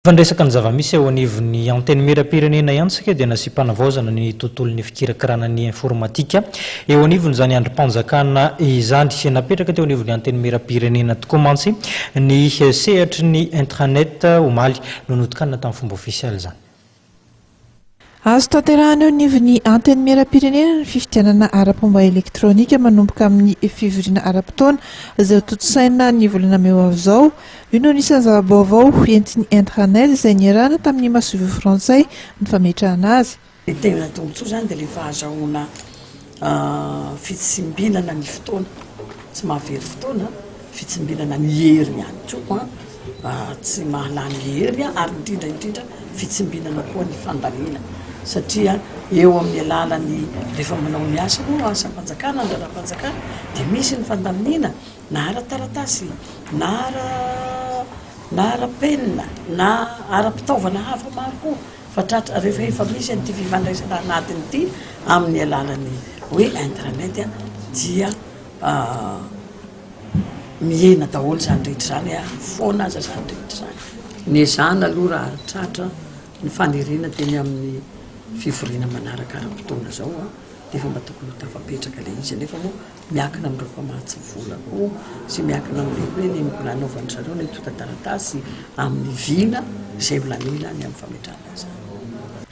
Fa niresaka ny zava-misy eo anivon'ny Antenimierampirenena ihany isika dia nasiam-panavaozana ny tontolon'ny fikirakirana ny informatika eo anivon'izany andrim-panjakana izany. Napetraka teo anivon'ny Antenimierampirenena tokoa mantsy ny sehatry ny intranet omaly no notokanina tamin'ny fomba ofisialy izany. Azo tanterahina eo anivon'ny Antenimierampirenena ny fifidianana ara-pomba elektronika manomboka amin'ny fivoriana ara-potoana izay hotontosaina ny volana mey ho avy izao. Io no anisan'ny zava-baovao entin'ny Intranet izay niarahana tamin'ny masoivoho frantsay ny fametrahana azy. Ny tena tombontsoa izany dia ilay fahazahoana fitsimbinana ny fotoana, tsy mahavery fotoana, fitsimbinana ny hery ihany koa. tsy mahalany hery ary indrindra indrindra fitsimbinana koa ny fandaniana satria eo amin'ny alalan'ny rehefa manao ny asa moa asam-panjakana ny raharaham-panjakana dia misy ny fandaniana na ara-taratasy na ara na ara-penina na ara-pitaovana hafa maro koa fa tratra rehefa efa misy an'ity fifandraisana anatiny ity amin'ny alalan'ny hoe intranet dia Mihena daholo izany rehetra izany ary foana aza izany rehetra izany. Nezahana aloha raha tratra ny faniriana teny amin'ny fivoriana manaraka ara-potoana izao dia efa mba tokony ho tafapetraka ilay izy nefa moa miankina amin'ireo mpamatsy vola koa sy miankina amin'ilay hoe ny mbola hanaovan-dry zareo ny antontan-taratasy amin'ny vina izay ho laniana ny amin'ny fametrahana izany.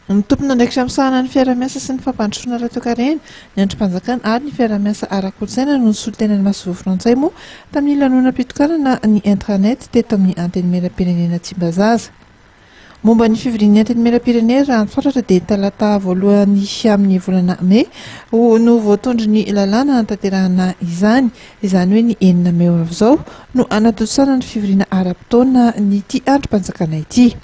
Ny tompon'andraikitra misahana ny fiaraha-miasa sy ny fampandrosoana ara-toekarena, ny andrim-panjakana ary ny fiaraha-miasa ara-kolontsaina no nisolo tena ny masoivoho frantsay moa tamin'ny lanonam-pitokanana ny intranet teto amin'ny Antenimierampirenena Tsimbazaza. Momba ny fivorian'ny Antenimierampirenena raha ny fantatra dia talata voalohany amin'ny volana mey no voatondro ny lalàna hanatanterahana izany, izany hoe ny enina mey ho avy izao no hanatontosana ny fivoriana ara-potoana an'ity andrim-panjakana ity.